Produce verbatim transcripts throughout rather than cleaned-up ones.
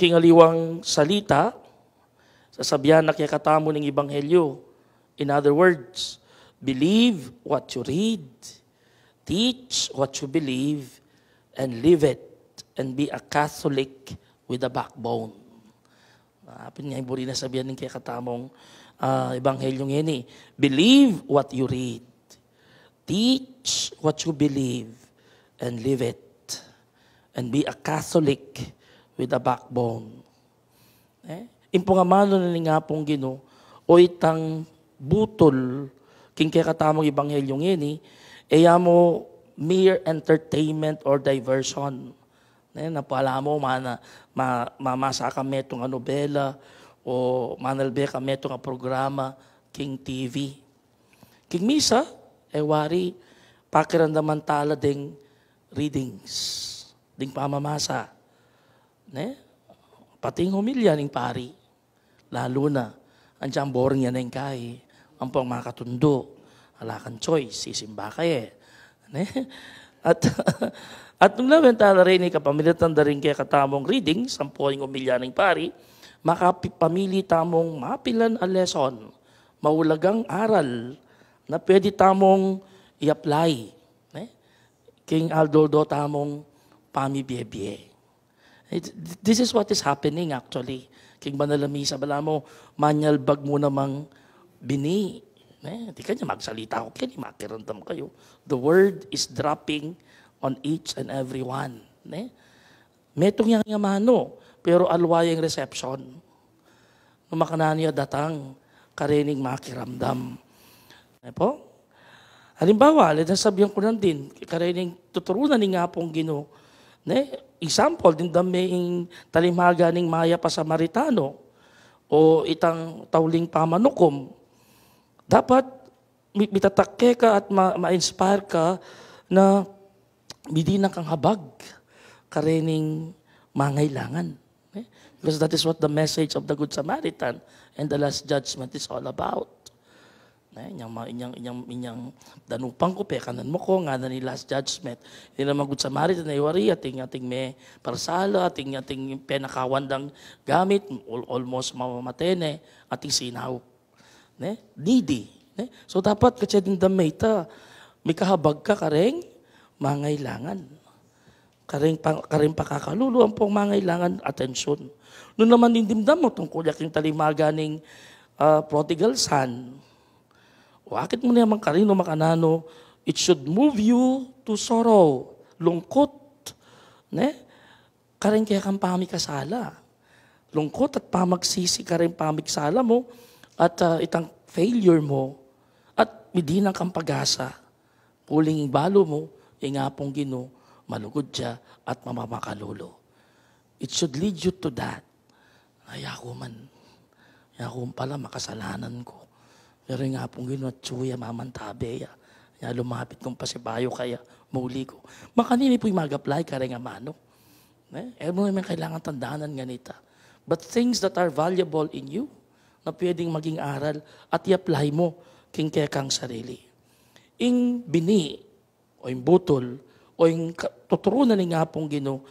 King aliwang salita, sasabian na kekatamu ning ebanghelyo. In other words, believe what you read, teach what you believe, and live it, and be a Catholic with a backbone. Apin nga ing buri na sabian ning kekatamung, ah, ebanghelyo ngeni. Believe what you read. Teach what you believe and live it. And be a Catholic with a backbone. Eh? Ing pung amanu na ning Apung Ginu, o itang butul, king kekatamung ebanghelyo ngeni, e ya mu mere entertainment or diversion. Ne, napala mu, mana, ma, mamasa ka metung a nobela, o manalbe ka metung a programa king T V. King misa, e wari, pakiramdaman tala ding readings, ding pamamasa. Ne? Pati ing homilya ning pari. Lalu na, antiang boring ya na ing kai, ampong makatundu, ala kang choice, sisimba ka e. Ne? At, at nung lawen tala reni kapamilatan da ring kekatamung readings, ampo ing homilya ning pari, makapamili tamung mapilan a lesson, maulagang aral, na pwede tamung i-apply, ne? King aldo-aldo tamung pamibie-bie. It, this is what is happening actually. King banal a misa, balamu, manyalbag mu namang bini. Eh, di kanya magsalita ko, kaya di makiramdam kayu. The word is dropping on each and every one. Ne? Metung yang amanu, pero alwa yang reception. Nung makananu ya datang, karening makiramdam. Ne po? Halimbawa, let us sabian ku nandin, karening tuturunan ning Apung Ginu. Ne? Example, dimdam me ing talimaga ning mayap a Samaritano o itang tauling pamanukum. Dapat mi-, mitatak keka at ma-, ma-inspire ka na midinan kang habag karening mangailangan. Eh? Because that is what the message of the Good Samaritan and the Last Judgment is all about. Eh, inyang, ma-, inyang, inyang, inyang danupan ku, pekanan mu ku, ngana ning Last Judgment. Ini naman Good Samaritan, e wari, ating, ating me parsala, ating, ating penakawan dang gamit, al-, almost mamamate ne, ating sinaup. Ne? Needy. Ne? So, dapat katse dimdam me ita, mikahabag ka kareng mangailangan. Kareng pa-, kareng pakakalulu, ampong mangailangan atensyon. Nu naman ing dimdam mu tungkul ya king talimaga ning, ah, prodigal son, o akit mu naman karin o makananu, it should move you to sorrow, lungkut. Ne? Kareng kekang pamikasala. Lungkut at pamagsisi kareng pamigsala mu at, ah, itang failure mu at midinan kang pag-asa. Uling balu mu, ing Apung Ginu, malugud ya at mamamakalulu. It should lead you to that. Ay, aku man. Ay, aku pala, makasalanan ku. Pero ing Apung Ginu, atyu ya, mamantabe ya. Ya, lumapit kung pasibayu kaya, muli ku. Makanini pu ing mag-apply kareng amanu. Ne? E mu naman kailangan tandanan nganita. But things that are valuable in you, na pwedeng maging aral at i-apply mu king kekang sarili. Ing bini, o ing butul, o ing ka-, tuturunan ning Apung Ginu,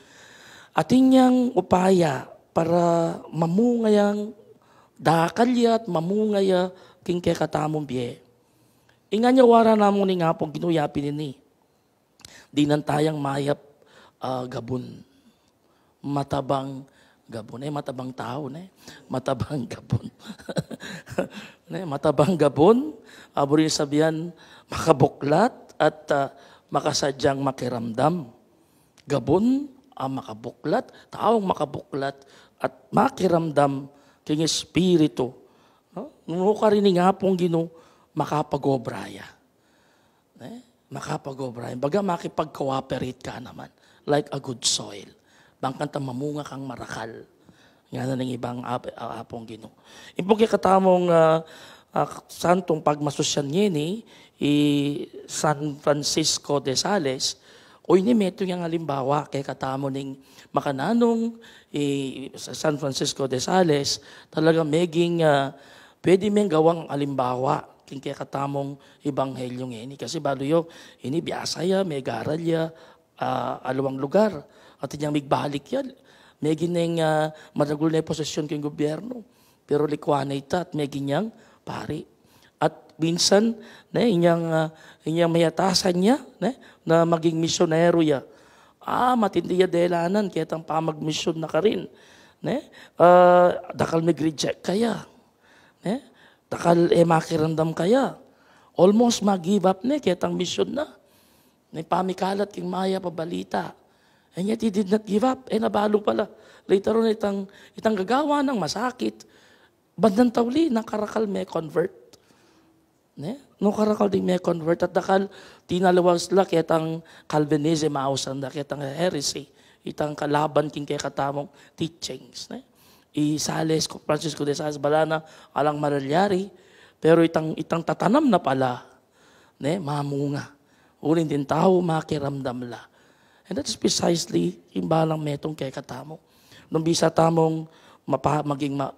atin yang upaya para mamunga yang dakal ya at mamunga ya king kekatamung bie. Ing anyawaran namu ning Apung Ginu ya pin ini. Dinan tayang mayap, ah, gabun. Matabang gabun. Eh, matabang tau, ne? Matabang gabun. Ne, matabang gabun, ah, buri sabian, makabuklat at, ah, makasadyang makiramdam. Gabun, ah, makabuklat, taung makabuklat at makiramdam king espiritu. No? Nung karin ning Apung Ginu, makapag-obra ya. Eh, makapag-obra. Baga makipag-cooperate ka naman. Like a good soil. Bang kanta mamunga kang marakal. Ngana ning ibang ap-, a-, Apung Ginu. Ing pung kekatamung, ah, ah, santung pagmasusyan ngeni, i San Francisco de Sales, o ini metung yang alimbawa kekatamu ning makananung i San Francisco de Sales, talaga meging, ah, pwede meng gawang alimbawa king kekatamung ebanghelyo ngeni. Kasi balu yu, ini biasa ya, megaral ya, ah, aliwang lugar. Atin yang migbalik ya, Meging neng, ah, maragul ne posisyon king gobyerno, pero likwan ne ita at meging yang pari. At minsan, ne, inyang, ah, inyang mayatasan ya, ne, na maging misyonero ya. Ah, matindi ya delanan ketang pamagmisyon na karin, ne? Ah, dakal mig-reject kaya, ne? Dakal e makiramdam kaya. Almost ma-give up ne ketang misyon na, ne, pamikalat king mayap a balita. And yet he did not give up. E na balu pala, later on, itang, itang gagawan nang masakit, bandang tauli, nakarakal me-convert. Ne? Nakarakal ding me-convert at dakal tinaliwas la ketang Calvinism, ausan da ketang heresy, itang kalaban king kekatamung teachings, ne? I Sales, Francisco de Sales, bala na alang maralyari, pero itang, itang tatanam na pala, ne, mamunga. Uling ding tau makiramdam la. And that's precisely ing balang metung kekatamu. Nung bisa tamung mapa-, maging ma-,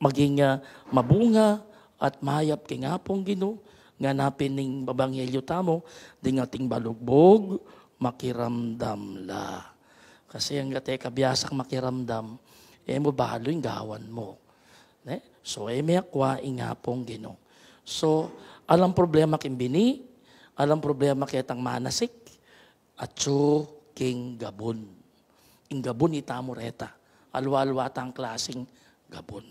maging, ah, mabunga at mayap king Apung Ginu, nganapin ning ebanghelyo tamu, ding ating balugbug, makiramdam la. Kasi angga e ka biasang makiramdam, e mu balu ing gawan mu. Ne? So, e me akwa ing Apung Ginu. So, alang problema king bini, alang problema ketang manasik, atsu king gabun. Ing gabun itamu reta. Alwa-alwa tang klasing gabun.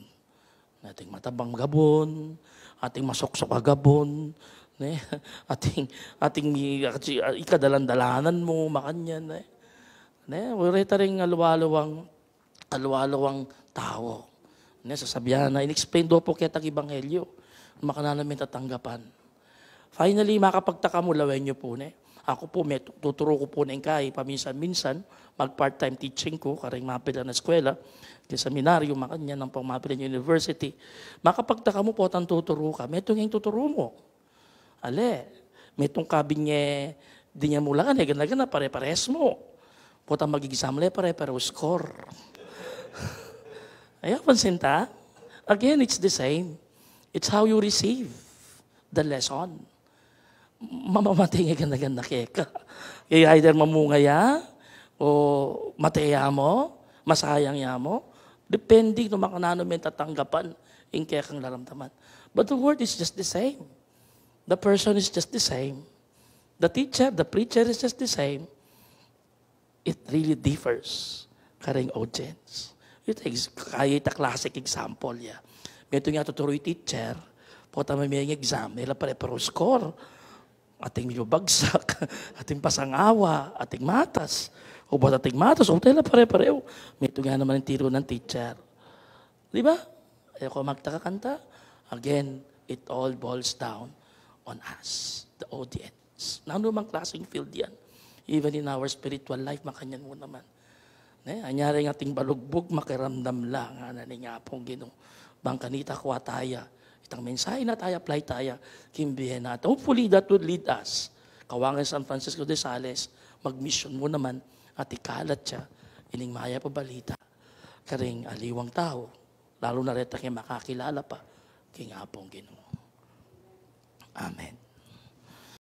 Ating matabang gabun, ating masuksuk a gabun, ne? Ating, ating mi-, ikadalan-dalanan mu, makanyan, ne? Ne? Reta ring alwa-alwang, alwa-alwang tau. Ne? Sasabian na, in-explain do pu ketang ebanghelyo. Makananu meng tatanggapan. Finally, makapagtaka mu, lawen yu pu, ne? Aku pu, me-, tuturu ku pu ne ing kai, paminsan-minsan, mag-part-time teaching ku, karing mapilan a eskwela, king seminaryo, makanyan, ampong mapilan a university. Makapagtaka mu, potang tuturu ka, metung ing tuturu mu. Ale, metung kabinye, dinan mu la, e gana-gana, pare-pares mu. Potang mag-exam le, pare-pareho score. Aya, pansin ta? Again, it's the same. It's how you receive the lesson. Mamamate ya ganda-ganda keka. E, either mamunga ya, o mate ya mu, masayang ya mu. Depende nung makananu meng tatanggapan ing kekang laramdaman. But the word is just the same. The person is just the same. The teacher, the preacher is just the same. It really differs karing audience. Ita, ex-, kaya ita classic example ya. Metung ya tuturu ing teacher, potang mie ing exam, e la pare-pareho score. Ating mibabagsak, ating pasangawa, ating matas. O buat ating matas, o e la pare-pareho. Metung ya naman ing tiru ning teacher. Di ba? E ko magtaka kanta. Again, it all boils down on us, the audience. Nanu mang klasing field yan. Even in our spiritual life, makanyan mu naman. Ne? Anyari ing ating balugbug, makiramdam la, ngana ning Apung Ginu. Bang kanita akwa taya itang mensahe na taya, apply taya king bie nata. Hopefully, that would lead us, kawangan San Francisco de Sales, magmisyon mu naman at ikalat ya ining mayap a balita karing aliwang tau, lalu na retang e makakilala pa king Apung Ginu. Amen.